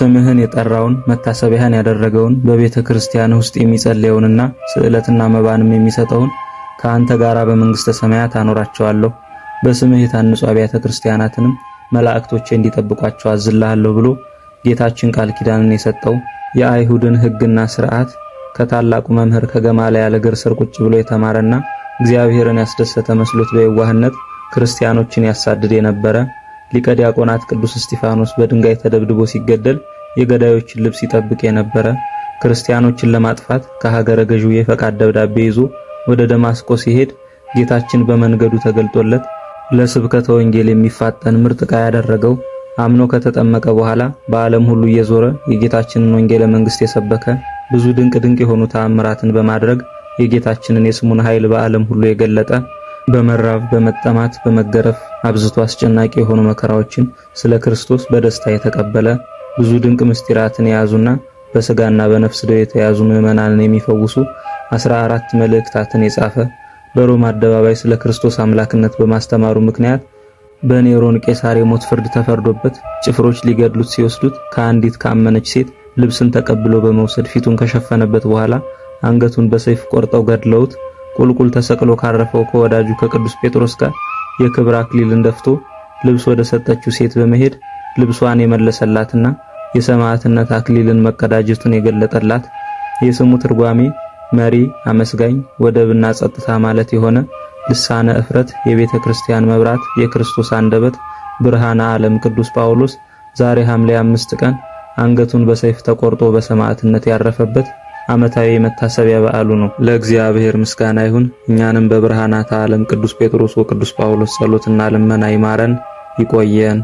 ስምህን የጠራውን መታሰቢያህን ያደረገውን በቤተ ክርስቲያን ውስጥ የሚጸልየውንና ስዕለትና መባንም የሚሰጠውን ከአንተ ጋራ በመንግስተ ሰማያት አኖራቸዋለሁ። በስምህ የታነጹ አብያተ ክርስቲያናትንም መላእክቶቼ እንዲጠብቋቸው አዝልሃለሁ ብሎ ጌታችን ቃል ኪዳንን የሰጠው፣ የአይሁድን ሕግና ስርዓት ከታላቁ መምህር ከገማልያል እግር ስር ቁጭ ብሎ የተማረና እግዚአብሔርን ያስደሰተ መስሎት በየዋህነት ክርስቲያኖችን ያሳድድ የነበረ ሊቀ ዲያቆናት ቅዱስ እስጢፋኖስ በድንጋይ ተደብድቦ ሲገደል የገዳዮችን ልብስ ይጠብቅ የነበረ፣ ክርስቲያኖችን ለማጥፋት ከሀገረ ገዢው የፈቃድ ደብዳቤ ይዞ ወደ ደማስቆ ሲሄድ ጌታችን በመንገዱ ተገልጦለት ለስብከተ ወንጌል የሚፋጠን ምርጥ ዕቃ ያደረገው፣ አምኖ ከተጠመቀ በኋላ በዓለም ሁሉ እየዞረ የጌታችንን ወንጌለ መንግስት የሰበከ፣ ብዙ ድንቅ ድንቅ የሆኑ ተአምራትን በማድረግ የጌታችንን የስሙን ኃይል በዓለም ሁሉ የገለጠ፣ በመራብ፣ በመጠማት፣ በመገረፍ አብዝቶ አስጨናቂ የሆኑ መከራዎችን ስለ ክርስቶስ በደስታ የተቀበለ፣ ብዙ ድንቅ ምስጢራትን የያዙና በስጋና በነፍስ ደዌ የተያዙ ምዕመናንን የሚፈውሱ 14 መልእክታትን የጻፈ፣ በሮም አደባባይ ስለ ክርስቶስ አምላክነት በማስተማሩ ምክንያት በኔሮን ቄሳር የሞት ፍርድ ተፈርዶበት ጭፍሮች ሊገድሉት ሲወስዱት ከአንዲት ካመነች ሴት ልብስን ተቀብሎ በመውሰድ ፊቱን ከሸፈነበት በኋላ አንገቱን በሰይፍ ቆርጠው ገድለውት ቁልቁል ተሰቅሎ ካረፈው ከወዳጁ ከቅዱስ ጴጥሮስ ጋር የክብር አክሊልን ደፍቶ ልብስ ወደ ሰጠችው ሴት በመሄድ ልብሷን የመለሰላትና የሰማዕትነት አክሊልን መቀዳጀቱን የገለጠላት፣ የስሙ ትርጓሜ መሪ፣ አመስጋኝ፣ ወደብና ጸጥታ ማለት የሆነ ልሳነ እፍረት፣ የቤተ ክርስቲያን መብራት፣ የክርስቶስ አንደበት፣ ብርሃነ ዓለም ቅዱስ ጳውሎስ ዛሬ ሐምሌ 5 ቀን አንገቱን በሰይፍ ተቆርጦ በሰማዕትነት ያረፈበት ዓመታዊ የመታሰቢያ በዓሉ ነው። ለእግዚአብሔር ምስጋና ይሁን። እኛንም በብርሃናተ ዓለም ቅዱስ ጴጥሮስ ወቅዱስ ጳውሎስ ጸሎትና ልመና ይማረን፣ ይቆየን።